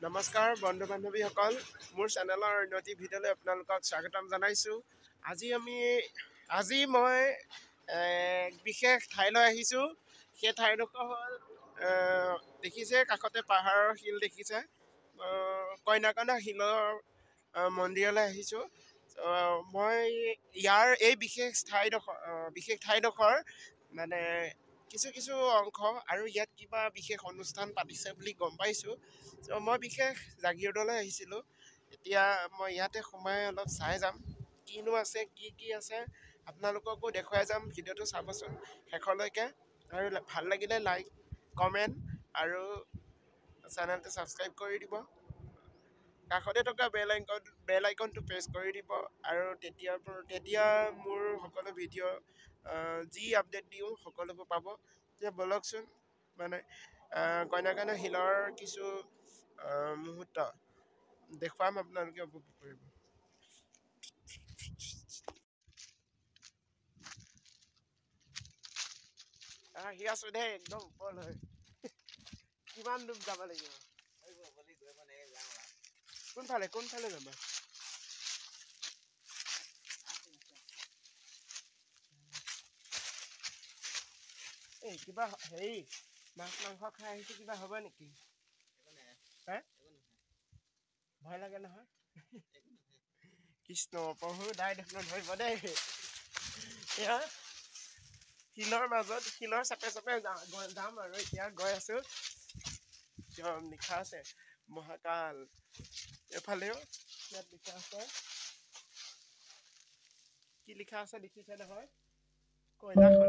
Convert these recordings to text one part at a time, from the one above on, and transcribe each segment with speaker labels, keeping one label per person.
Speaker 1: নমস্কাৰ বন্ধু বান্ধৱীসকল, মোৰ চেনেলৰ উন্নতি ভিডিঅ'লৈ আপোনালোকক স্বাগতম জনাইছোঁ। আজি মই এক বিশেষ ঠাইলৈ আহিছোঁ। সেই ঠাইডোখৰ হ'ল, দেখিছে কাষতে পাহাৰৰ শিল দেখিছে, কইনাকান্দা শিলৰ মন্দিৰলৈ আহিছোঁ। মই ইয়াৰ এই বিশেষ ঠাইডোখৰ মানে কিছু কিছু অংশ আৰু ইয়াত কিবা বিশেষ অনুষ্ঠান পাতিছে বুলি গম পাইছোঁ। ত' মই বিশেষ জাগীৰোডলৈ আহিছিলোঁ। এতিয়া মই ইয়াতে সোমাই অলপ চাই যাম কিনো আছে, কি কি আছে, আপোনালোককো দেখুৱাই যাম। ভিডিঅ'টো চাবচোন শেষলৈকে, আৰু ভাল লাগিলে লাইক, কমেণ্ট আৰু চেনেলটো ছাবস্ক্ৰাইব কৰি দিব। কাষতে থকা বেল আইকনটো প্ৰেছ কৰি দিব, আৰু তেতিয়া মোৰ সকলো ভিডিঅ' যি আপডেট দিওঁ সকলোবোৰ পাব। এতিয়া ব'লকচোন, মানে কইনাকান্দা শিলৰ কিছু মুহূৰ্ত দেখুৱাম, আপোনালোকে উপভোগ কৰিব। আহি আছো দেই একদম ওপৰলৈ। কিমান দূৰ যাব লাগিব? কোনফালে কোনফালে যাবা? এই কিবা হেৰি মাছ মাংস খাই আহিছো, কিবা হ'ব নেকি? ভয় লাগে নহয়। কৃষ্ণ প্ৰভু, দাই দেখোন ধৰিব দেই। এয়া শিলৰ মাজত, শিলৰ চাপে চাপে যাম আৰু এতিয়া গৈ আছো। লিখা আছে মহাকাল, এফালেও ইয়াত লিখা আছে, কি লিখা আছে দেখিছে নহয়, কয়লাখলা।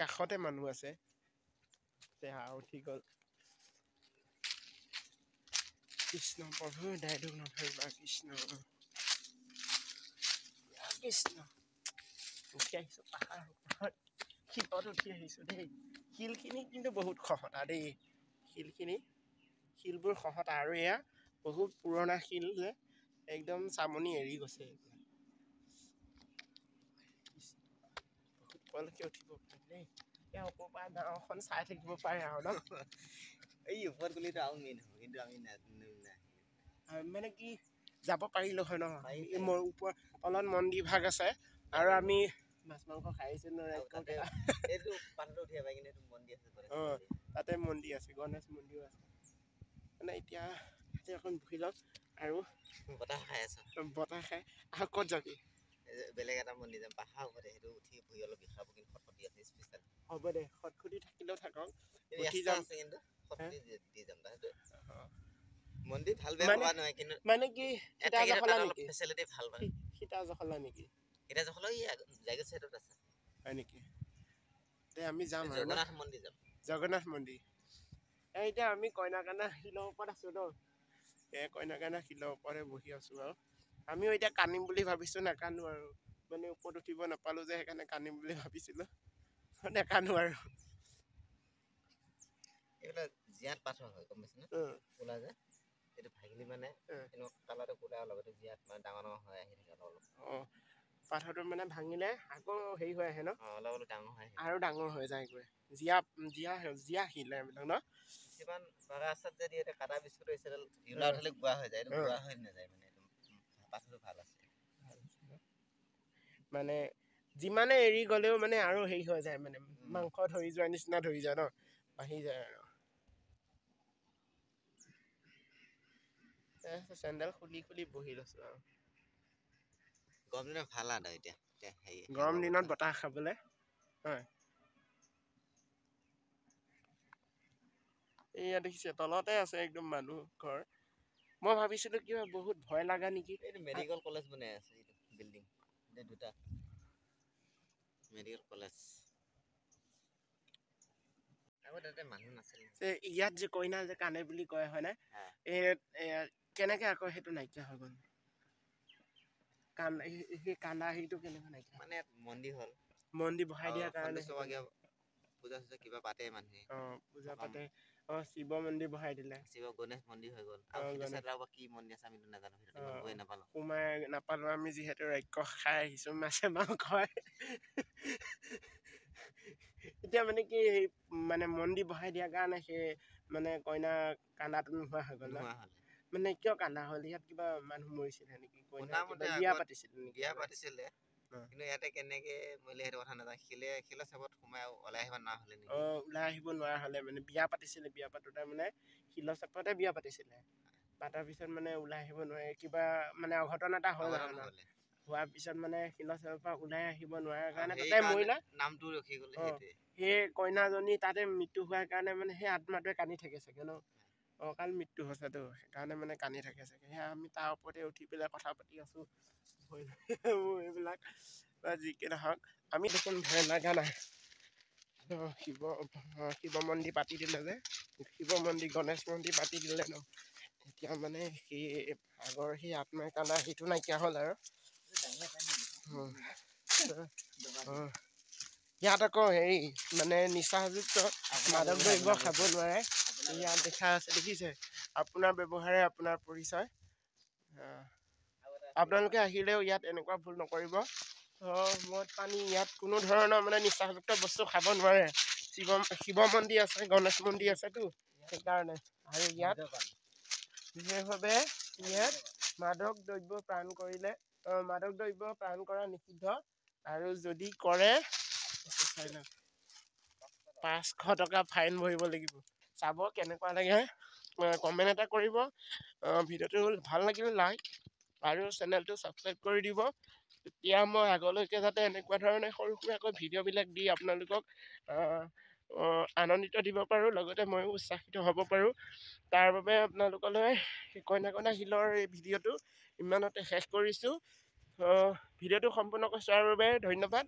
Speaker 1: কাষতে মানুহ আছে, উঠি গ'ল। কৃষ্ণ প্ৰভু, দাইদুক নধৰিবা। কৃষ্ণ কৃষ্ণ। উঠি আহিছোঁ পাহাৰৰ ওপৰত, শিলত উঠি আহিছোঁ দেই। শিলখিনি কিন্তু বহুত খহটা দেই, শিলবোৰ খহটা। আৰু এয়া বহুত পুৰণা শিল যে, একদম চামনি এৰি গৈছে। ওপৰলৈকে উঠিব পাৰে দেই। এতিয়া ওপৰৰ পৰা গাঁওখন চাই থাকিব পাৰে আৰু ন।
Speaker 2: এই ওপৰত গ'লেতো আৰু মেইন হ'ব, কিন্তু আমি
Speaker 1: মানে কি যাব পাৰিলোঁ হয় ন। মোৰ ওপৰ তলত মন্দিৰ ভাগ আছে, আৰু আমি মাছ মাংস খাই আহিছোঁ ন। অঁ, তাতে মন্দিৰ আছে, গণেশ মন্দিৰো আছে। মানে এতিয়া ইয়াতে অকণ বহি লওক আৰু
Speaker 2: বতাহ খাই আছোঁ।
Speaker 1: বতাহ খাই আৰু ক'ত যাবি?
Speaker 2: বেলেগ এটা মন্দিৰ যাম, পাহাৰ ওপৰতে, সেইটো উঠি ভৰি অলপ বিষাব, কিন্তু খটখটি আছে স্পেচিয়েল।
Speaker 1: হ'ব দে, খটখটি থাকিলেও থাকক,
Speaker 2: উঠি যাম। কিন্তু খটখটি দি যাম। মন্দিৰ ভাল বেয়া হোৱা নহয়, কিন্তু
Speaker 1: মানে কি সীতা জখলা নেকি?
Speaker 2: ফেচিলিটি ভাল মানে।
Speaker 1: সীতা জখলা নেকি?
Speaker 2: সীতা জখলা এই জাগীৰোড চাইডত আছে।
Speaker 1: হয় নেকি? দে আমি যাম আৰু
Speaker 2: জগন্নাথ মন্দিৰ যাম।
Speaker 1: জগন্নাথ মন্দিৰ। এই এতিয়া আমি কইনাকান্দা শিলৰ ওপৰত আছোঁ ন। এই কইনাকান্দা শিলৰ ওপৰতে বহি আছোঁ আৰু আমিও এতিয়া কান্দিম বুলি ভাবিছোঁ, নাকান্দো আৰু। মানে ওপৰত উঠিব নাপালোঁ যে, সেইকাৰণে কান্দিম বুলি ভাবিছিলোঁ, নাকান্দো আৰু।
Speaker 2: এইবিলাক জীয়াত পাথৰ হয়, গম পাইছেনে? ক'লা যে, এইটো ভাগিলে মানে এনেকুৱা কালাৰটো কোলা অলপ, এইটো জীয়াত মানে ডাঙৰ ডাঙৰ হৈ আহি থাকে অলপ।
Speaker 1: অঁ, পাথৰটো মানে ভাঙিলে আকৌ হেৰি হৈ আহে ন?
Speaker 2: অলপ অলপ ডাঙৰ হৈ আহে
Speaker 1: আৰু ডাঙৰ হৈ যায়গৈ। জীয়া জীয়া জীয়া শিল এইবিলাক ন?
Speaker 2: কিছুমান ৰাস্তাত যদি এটা কাটা বিস্কুট হৈছে ওলাই উঠালে গোৱা হৈ যায়, এইটো গোৱা হৈ নাযায়, মানে এইটো পাথৰটো ভাল আছে।
Speaker 1: মানে যিমানে এৰি গ'লেও মানে আৰু হেৰি হৈ যায়, মানে মাংস ধৰি যোৱাৰ নিচিনা ধৰি যায় ন, বাঢ়ি যায় আৰু। চেণ্ডেল খুলি খুলি বহি লৈছো আৰু।
Speaker 2: গৰম দিনত ভাল আৰু এতিয়া
Speaker 1: গৰম দিনত বতাহ খাবলৈ হয়। এইয়া দেখিছে তলতে আছে একদম মানুহ ঘৰ। মই ভাবিছিলো কিবা বহুত ভয় লগা নেকি।
Speaker 2: এইটো মেডিকেল কলেজ বনাই আছে, এইটো বিল্ডিং দুটা মেডিকেল কলেজ।
Speaker 1: ইয়াত যে কইনা যে কানে বুলি কয় হয়নে, এই কেনেকে আকৌ সেইটো নাইকিয়া হৈ গ'ল? সেই কান্দা হেৰিটো কেনেকে নাইকিয়া?
Speaker 2: মানে মন্দিৰ হ'ল,
Speaker 1: মন্দিৰ বহাই দিয়াৰ কাৰণে
Speaker 2: পূজা চূজা কিবা পাতে মানুহে।
Speaker 1: অ, পূজা পাতে। অ, শিৱ মন্দিৰ বহাই দিলে,
Speaker 2: শিৱ গণেশ মন্দিৰ হৈ গ'ল। আৰু সেইটো চাইডত আকৌ কি মন্দিৰ আছে আমিতো নাজানো, সেইটো ইমান গৈ নাপালো,
Speaker 1: সোমাই নাপালো আমি, যিহেতু ৰাক্ষস খাই আহিছো মাছে মাংসই। এতিয়া মানে কি মানে মন্দিৰ বহাই দিয়াৰ কাৰণে সেই মানে কইনা কান্দাটো নোহোৱা হৈ গ'ল। মানে কিয় কান্দা হ'ল? ইয়াত কিবা মানুহ মৰিছিলে নেকি? কইনা বিয়া পাতিছিলে নেকি?
Speaker 2: বিয়া পাতিছিলে, কিন্তু ইয়াতে কেনেকে মৰিলে সেইটো কথা নাজানো। শিলে শিলৰ চাপত সোমাই ওলাই আহিব নোৱাৰা হ'লে নেকি?
Speaker 1: অ, ওলাই আহিব নোৱাৰা হ'লে মানে বিয়া পাতিছিলে, বিয়া পাতোতে মানে শিলৰ চাপতে বিয়া পাতিছিলে, পাতাৰ পিছত মানে ওলাই আহিব নোৱাৰে, কিবা মানে অঘটন এটা হ'ল, হোৱাৰ পিছত মানে শিলৰ চাপৰ পৰা ওলাই আহিব নোৱাৰাৰ কাৰণে তাতে মৰিলে,
Speaker 2: নামটো ৰখি গ'ল। সেইটোৱে
Speaker 1: সেই কইনাজনী তাতে মৃত্যু হোৱাৰ কাৰণে মানে সেই আত্মাটোৱে কান্দি থাকে চাগে ন? অকাল মৃত্যু হৈছেতো, সেইকাৰণে মানে কান্দি থাকে চাগে। সেয়া আমি তাৰ ওপৰতে উঠি পেলাই কথা পাতি আছোঁ, ভয় লাগে মোৰ এইবিলাক। বা যি কি নহওক, আমি দেখোন ভয় লগা নাই। শিৱ শিৱ মন্দিৰ পাতি দিলে যে, শিৱ মন্দিৰ গণেশ মন্দিৰ পাতি দিলে ন, এতিয়া মানে সেই আগৰ সেই আত্মাই কান্দা সেইটো নাইকিয়া হ'ল আৰু। ইয়াত আকৌ হেৰি মানে নিচাযুক্ত মাদক দ্ৰব্য খাব নোৱাৰে, ইয়াত দেখা আছে, দেখিছে? আপোনাৰ ব্যৱহাৰে আপোনাৰ পৰিচয়। আপোনালোকে আহিলেও ইয়াত এনেকুৱা ভুল নকৰিব। মদ পানী ইয়াত কোনো ধৰণৰ মানে নিচাযুক্ত বস্তু খাব নোৱাৰে। শিৱ শিৱ মন্দিৰ আছে, গণেশ মন্দিৰ আছেতো, সেইকাৰণে। আৰু ইয়াত বিশেষভাৱে ইয়াত মাদক দ্ৰব্য পান কৰিলে, মাদক দ্ৰব্য পান কৰা নিষিদ্ধ, আৰু যদি কৰে 500 টকা ফাইন ভৰিব লাগিব। চাব কেনেকুৱা লাগে কমেণ্ট এটা কৰিব, ভিডিঅ'টো ভাল লাগিলে লাইক আৰু চেনেলটো ছাবস্ক্ৰাইব কৰি দিব। তেতিয়া মই আগলৈকে যাতে এনেকুৱা ধৰণে সৰু সুৰাকৈ ভিডিঅ'বিলাক দি আপোনালোকক আনন্দিত দিব পাৰোঁ, লগতে ময়ো উৎসাহিত হ'ব পাৰোঁ, তাৰ বাবে আপোনালোকলৈ কইনা কইনা শিলৰ এই ভিডিঅ'টো ইমানতে শেষ কৰিছোঁ। ভিডিঅ'টো সম্পূৰ্ণকৈ চোৱাৰ বাবে ধন্যবাদ।